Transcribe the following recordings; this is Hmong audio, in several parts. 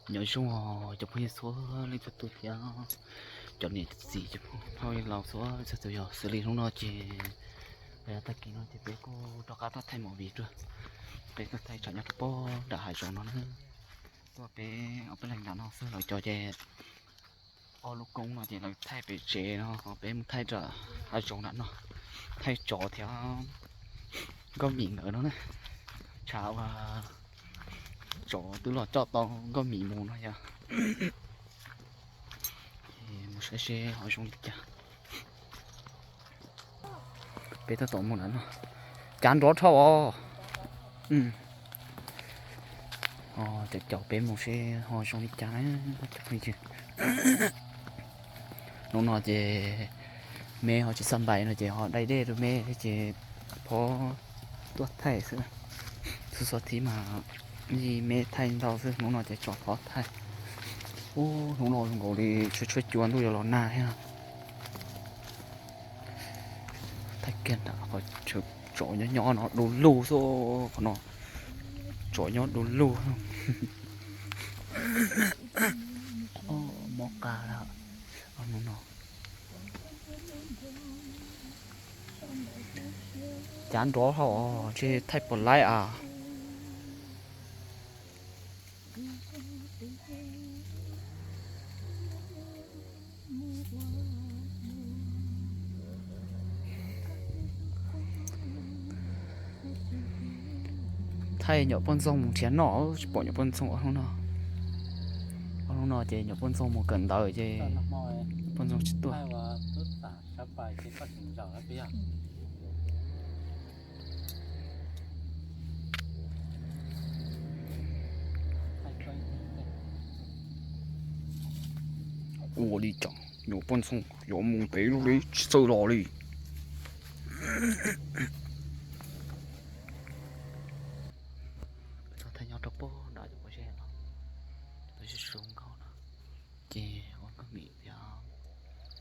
Nyob zoo cov phooj ywg txhua leej txhua tus thiab cov niam txiv cov phooj ywg laus txhua leej txhua tus, yog xws li hnub no ces tag kis no ces peb kuj rov qab tuaj thaij movie dua. Peb tuaj thaij tsam nyob rau pem nram hav zoov no na. Tuaj peb ob peb leeg nram no xwb, lawv cov ces ob lub koob no ces lawv thaij pem tsev no, ho peb mus thaij nram hav zoov nram no, thaij tsov thiab nkauj mim nkawd no na. Tshav uas tsov twb los coj tau nkauj mim mus no yog. Mus saib seb ho zoo li cas. Peb tab tom mus nram no, cav nrov dhau os. Caum caum peb mus seb ho zoo li cas na. Hnub no ces me ho tsis xav npais no ces ho dai dej rau me thiab ces phob tuaj thaij xwb, xub xua thib mas me thaij ntau xwb, hnub no ces tso phob thaij. Ub, hnub no zoo nkaus li tshuab tshuab cua ntuj yuav los nag thiab. Thaij kiag nram qhov tsov nyob nyob no du lug xwb, qhov no tsov nyob du lug. Mob qa lawm hnub no. Cav nrov dhau os, ntshe thaij puas laib as. Thaij nyuam poj ntxoog mus nrhiav noj, tsis pom nyuam poj ntxoog ob hnub no. Ob hnub no ces nyuam poj ntxoog mus kawm ntawv ces poj ntxoog tsis tuaj. Ua li cas nyuam poj ntxoog yuav mus ntev luaj li tsis txawj los li. Thaij nyob rau pem nram cov pob zeb no, zoo nkauj no. Ces ua nkauj mim thiab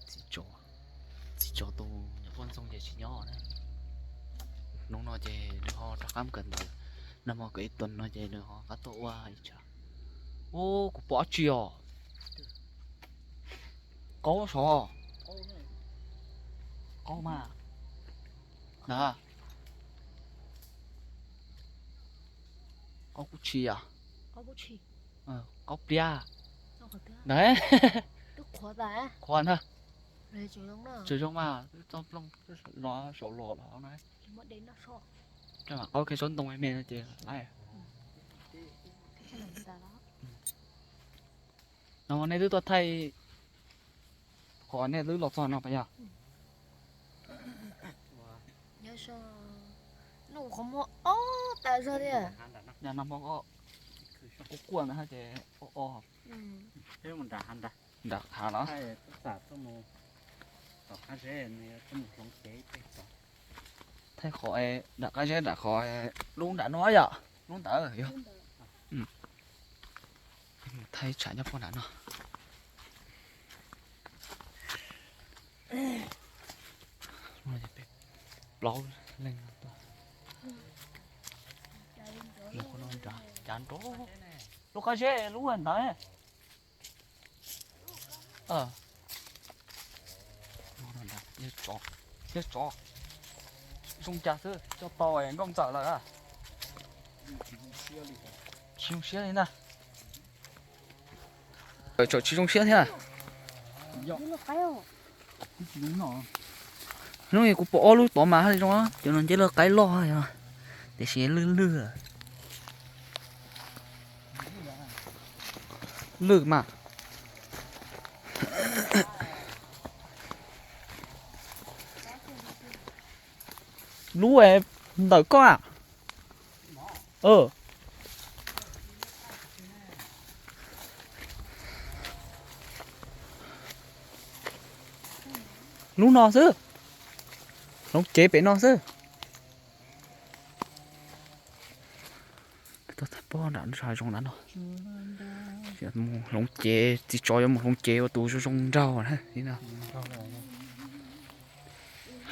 txiv tsov, txiv tsov tus nyuam poj ntxoog ces tsis nyob na. Hnub no ces nws ho rov qab mus kawm ntawv, nag hmo kawm ib tuas no ces nws ho rov qab tuaj ua ib tsam. Ub, kuv pom dab tsi os? Qaub sav, qaub mas, na, qaub kuj tshis, qaub pliab, na, qhuav ntag. Tseem zoo mas twb txoj nplooj los saum los los na. Qaub kiag tsob ntoo me me no ces lawm. No nej twb tuaj thaij qhov nej twb los txog no pas yog? Nag hmo kuj kuaj ntawd ces o o. Nram hav los? Thaij qhov nram qab zeb nram qhov lub nram no yom, lub ntawd yog. Thaij tsam nyob pem nram no. Plaub leeg no tuaj. Cav nrov, lub qab zeb lub ntawd. Yog tsov, zoo cas xwb, coj tau nkauj ntxawm lawm. Tsis zoo siab li ntag. Tseem tsis zoo siab thiab. Hnub no kuv pom ob lub tod mas haj li zoo, cov no nceb lawv qaib loj, tiam sis lwj lwj. Lwj mas. Lub ntawm koj a. Lub no xwb. Hloov cev pem no xwb. Tuaj thaij pem nram no zoo na no. Mus hloov cev, txiv tsov yuav mus hloov cev ua tus zoo zoo nraug na.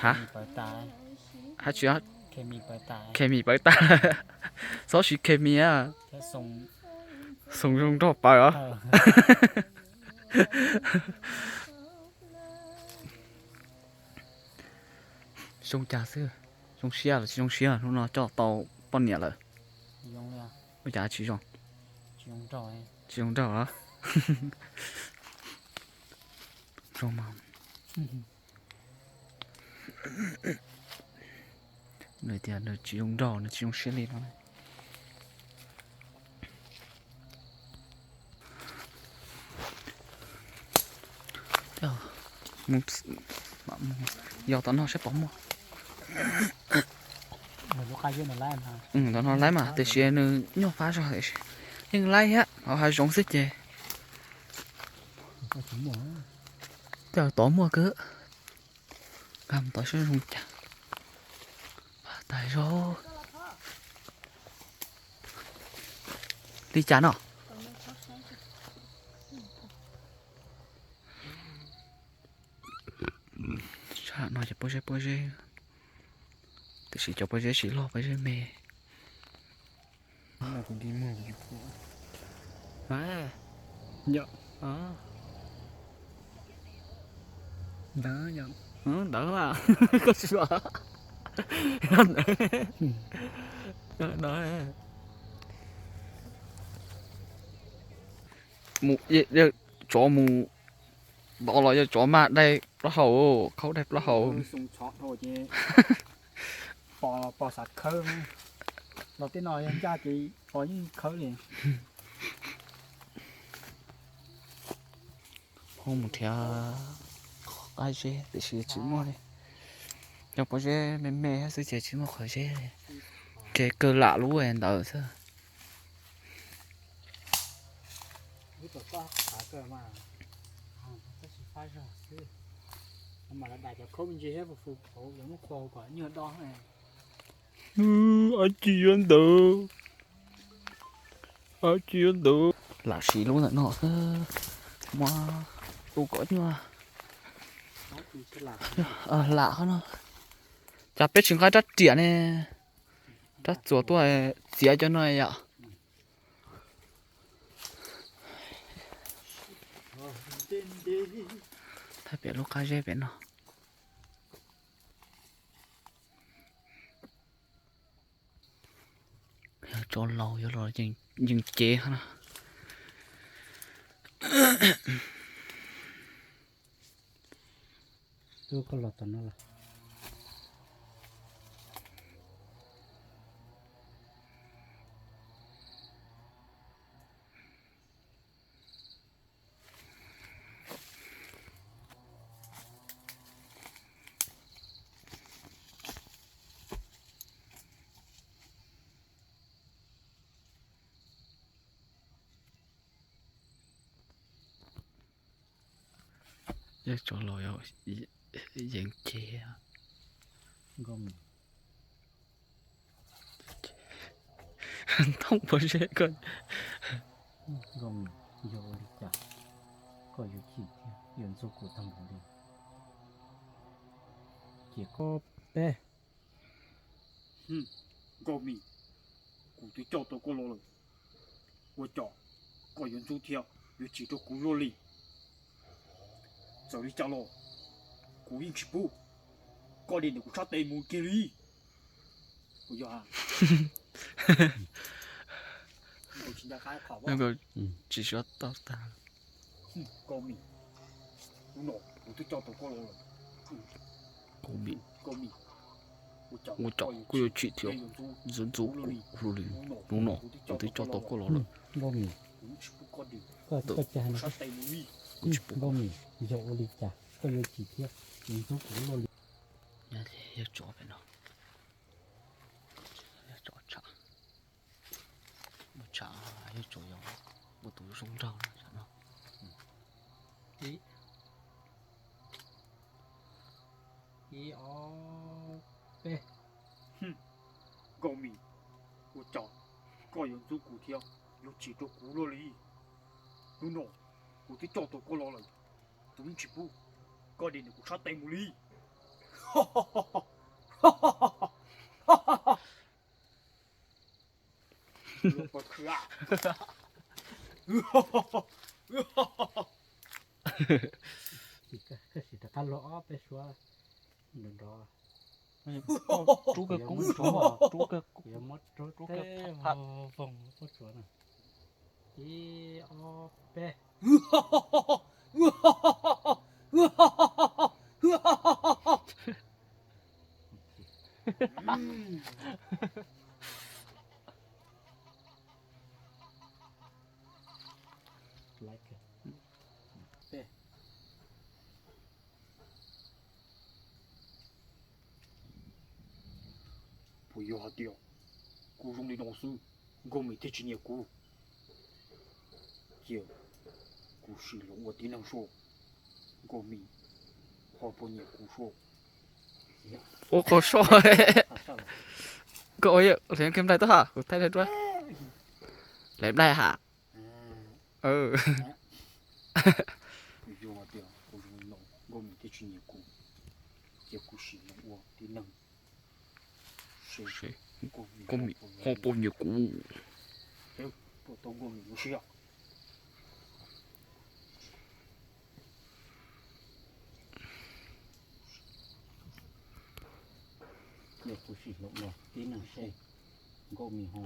Ha, ha tsis, Khes mis pawv tas. Txhob siv khes mis a. Xoom zoo nraug pawv os. Zoo cas xwb, zoo siab los tsis zoo siab, hnub no coj tau poj niam lawm. Ua cas tsis zoo? Tsis zoo nraug los? Zoo mas. Nws tias nws tsis zoo nraug, nws tsis zoo siab li no. Yog tom no saib puas muaj. Tom no laib mas tiam sis nws nyuaj fab zog tiam sis yeej laib thiab, hauv hav zoov xwb ces. Cas tod muaj kawg. Nkag mus tod saib zoo cas. Pab tais zaub li cas no. Sab no ces pob zeb pob zeb, tiam sis cov pob zeb tsis loj, pob zeb me. Ntawd, ntawd mas, koj tsis mus, tsov mus tod los yog tsov maj dai plaub hau, khaub dai plaub hau. Pos xav khawb, los tej no yog ncaj ces pos yeej khawb li. Ho mus nrhiav qab zeb tiam sis tsis muaj li. Cov pob zeb me me xwb ces tsis muaj qhov zeb li. Ces kawg lam lub ntawd xwb. Ab tsi yuav ntawd, ab tsi yuav ntawd. Lam sim lub ntawm no xwb, muab tu kom nyuaj. Lam qhov no, cas peb tsis nqa rab riam ne, rab txuas tuaj txiav cov no yom. Thaj pem lub qab zeb pem no. Yog tsov laus yuav los yees cev no. Yog tsov laus yees cev. Thoob pob zeb ko. Nkauj Mim, yog ua li cas koj yuav chim thiab yuav ntxub kuv tag npaum li? Ces koj peb. Nkauj Mim, kuv twb coj tau koj los lawm, ua cas koj yuav ntxub thiab yuav chim rau kuv luaj li? Txawm li cas los kuv yeej tsis pub koj de ntawm kuv sab tes mus kiag li. Kuv yog tsis nco qab qhov, tsis suav tau tag. Nkauj Mim, hnub no kuv twb coj tau koj los lawm. Nkauj Mim, ua cas koj yuav chim thiab yuav ntxub kuv luaj li? Hnub no kuv twb coj tau koj los lawm. Nkauj Mim, kuv tsis pub koj de ntawm kuv sab tes mus li. Kuv tsis pub. Nkauj Mim, yog ua li cas koj yuav chim thiab yuav ntxub kuv luaj li? Yog tsov pem no. Yog tsov tshav, ua tshav, yog tsov yog ua tus zoo nraug no tsam no. Ib, ib ob peb. Nkauj Mim, ua cas koj yuav ntxub kuv thiab yuav chim rau kuv luaj li? Hnub no kuv twb coj tau koj los lawm, kuv yeej tsis pub koj de ntawm kuv sab tes mus li. Koj sim rov qab luag ob peb suab nrov nrov. Rub kiag koob, rub kiag, rub kiag, rub kiag voos pob tsuas na. Ib ob peb. Puas yog hais tias kuv zoo li no xwb, Nkauj Mim thiaj tsis nyiam kuv? Cia kuv sim los ua tib neeg soj, Nkauj Mim ho puas nyiam kuv soj? Ua qhov soj. Koj ua yam li kev nplai tau ha, kuv thaij li dua. Lawv nplai ha. Yog tias kuv zoo li no, Nkauj Mim thiaj tsis nyiam kuv, cia kuv sim los ua tib neeg seb Nkauj Mim ho puas nyiam kuv. Puas tau Nkauj Mim lub siab. Cia kuv sim los ua tib neeg seb Nkauj Mim ho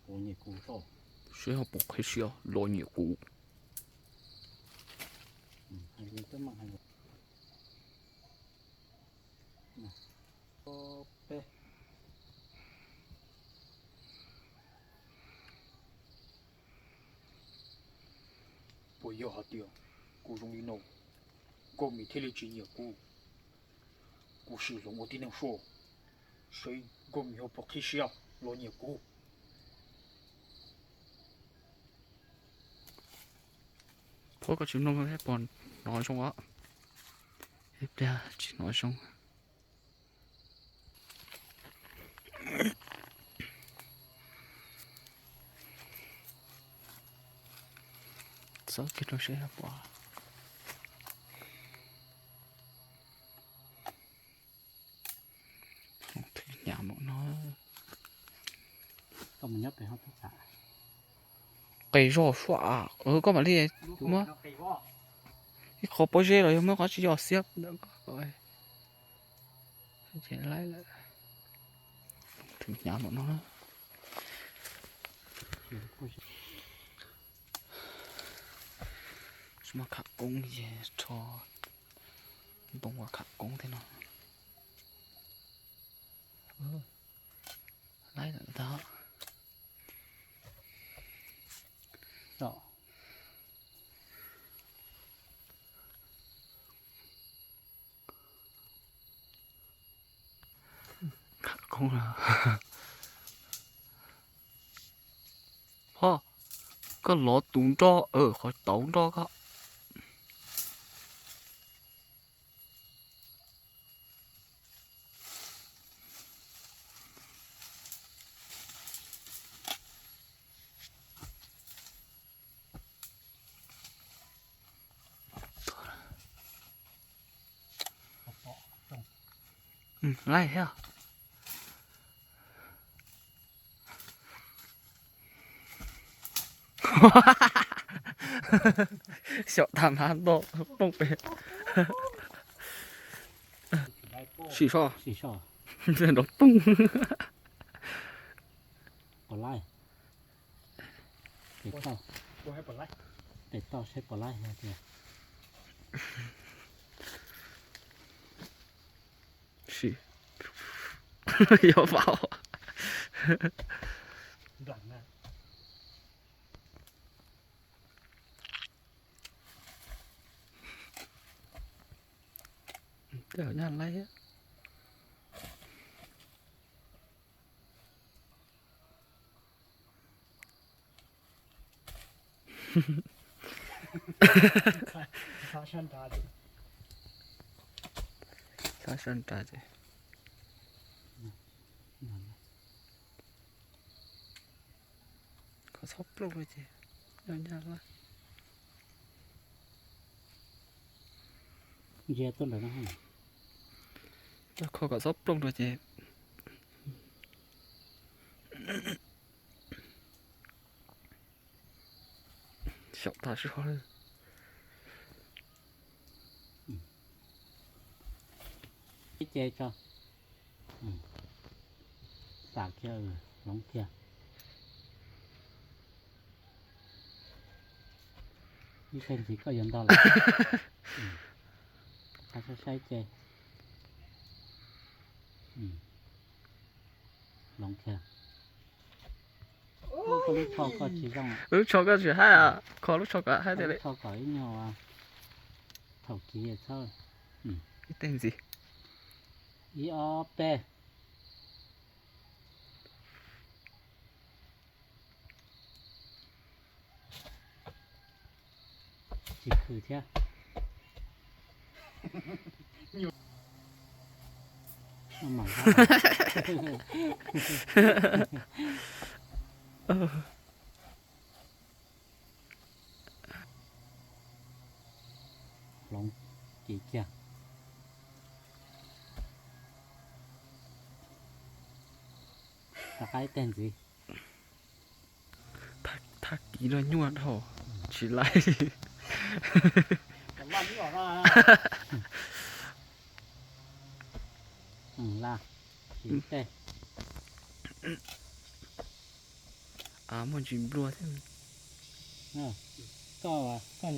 puas nyiam kuv soj. Seb ho puas qhib siab los nyiam kuv. Puas yog hais tias kuv zoo li no, Nkauj Mim thiaj li tsis nyiam kuv? Kuv sim los ua tib neeg soj, seb Nkauj Mim ho puas qhib siab los nyiam kuv. Thov koj tsis mloog thiab puas hnov zoo os. Ib pliag tsis hnov zoo. Txawb kiag rau seb puas. Thwm hnyav npaum no. Qis zog suab, koj mam li muab ib qho pob zeb los yog muab qhov tsis yog xiab ntawm koj. Ces laib lawm. Thwm hnyav npaum no na. Tsis muaj kham koob ces rho ntoo ua kham koob thiab no. Laib lawm ntag. Kham koob. Ho, koj lov tus nroj, qhov tauv nroj koj. Laib thiab. Xyaum tag nrho ntog poob pem. Sim so. Nrov poog. Tes toj seb puas laib tiag. Sim. Yuav vau. Tej nyaj laib thiab. Txhob sab nrad ces. Kom txhob plooj li ces. Nyaj nyaj lawm. Ntsia tuaj ntawm no. Coj kho kom txhob plooj rau ces. Caum tag sib ho. Ib ce tso. Tam kiag, hloov kiag. Ib teg ntxiv koj yuav ntog lawm. Qab saib saib ce. Hloov kiag. Lub tsho koj tsis zoo. Lub tsho koj tsis haib, kho lub tsho kom haib tiag li. Tsho kom ib nyuag thaum kiv txhob. Ib teg ntxiv. Ib ob peb. Tsis khwm thiab. Hloov kiag. Rov qab ib teg ntxiv. Thaj kiv no nyuaj dhau, tsis laib. Muaj ntsis nplua thiab. Koj, koj